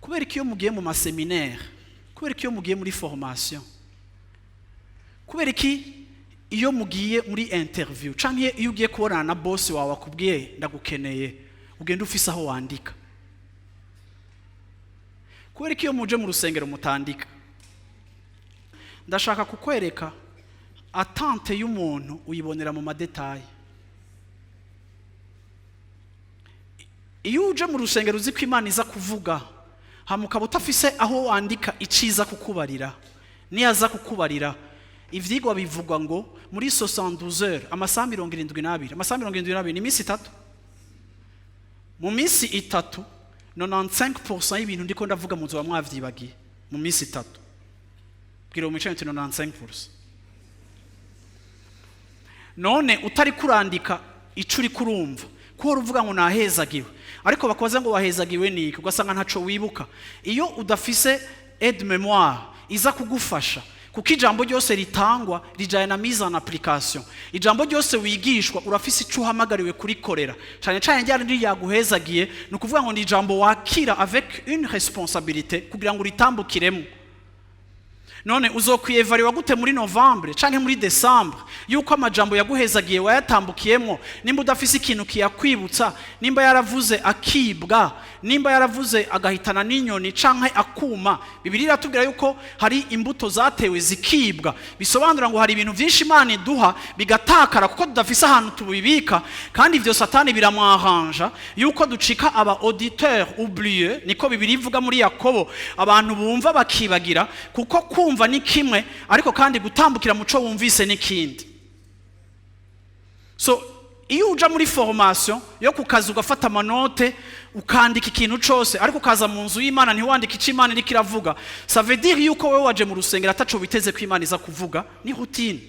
Kubera ko iyo mugiye mu ma séminaires, kubera ko iyo mugiye muri formation, kubera iki iyo mugiye muri interview canke iyo ugiye kubonana na boss wawe akubwiye "ndagukeneye", ugenda ufise aho wandika? Kubera ko iyo muje mu rusengero mutandika? Ndashaka kukwereka attente y'umuntu uyibonera mu ma détails. Iyo uje mu rusengero uzi ko Imana iza kuvuga, hama ukaba utafise aho wandika iciza kukubarira, niyaza kukubarira, ivyigwa bivugwa ngo muri 72 heures, amasaha 72, amasaha 72 ni iminsi 3, mu minsi 3 95% y'ibintu ndiko ndavuga muzoba mwavyibagiye mu minsi 3. Bwira umwicaye uti 95%. None utari kurandika ico uri kurumva, ko uvuga ngo nahezagiwe, ariko bakubaza ngo wahezagiwe niki, ugasanga ntaco wibuka. Iyo udafise aide mémoire iza kugufasha, kuko ijambo ryose ritangwa rijanye na mise en application, ijambo ryose wigishwa urafise ico uhamagariwe kurikorera, cane cane ryari ryaguhezagiye, ni ukuvuga ngo ni ijambo wakira avec une responsabilité kugira ngo uritambukiremo. None uzokwiyevariwa gute muri novembre canke muri décembre yuko amajambo yaguhezagiye wayatambukiyemo, nimba udafise ikintu kiyakwibutsa, nimba yaravuze akibwa, nimba yaravuze agahitana n'inyoni canke akuma? Bibiliya iratubwira yuko hari imbuto zatewe zikibwa, bisobanura ngo hari ibintu vyinshi Imana iduha bigatakara kuko tudafise ahantu tubibika. Kandi ivyo Satani biramwaranja yuko ducika aba auditeur oublieux, niko Bibiliya ivuga muri Yakobo, abantu bumva bakibagira, kuko kumva ni kimwe, ariko kandi gutambukira muco wumvise n'ikindi. So iyo uja muri formation yo ku kazi ugafata ama notes, ukandika ikintu cose, ariko ukaza mu nzu y'Imana ntiwandike ico Imana iriko iravuga, ça veut dire yuko wewe waje mu rusengero ataco witeze ko Imana iza kuvuga, ni routine.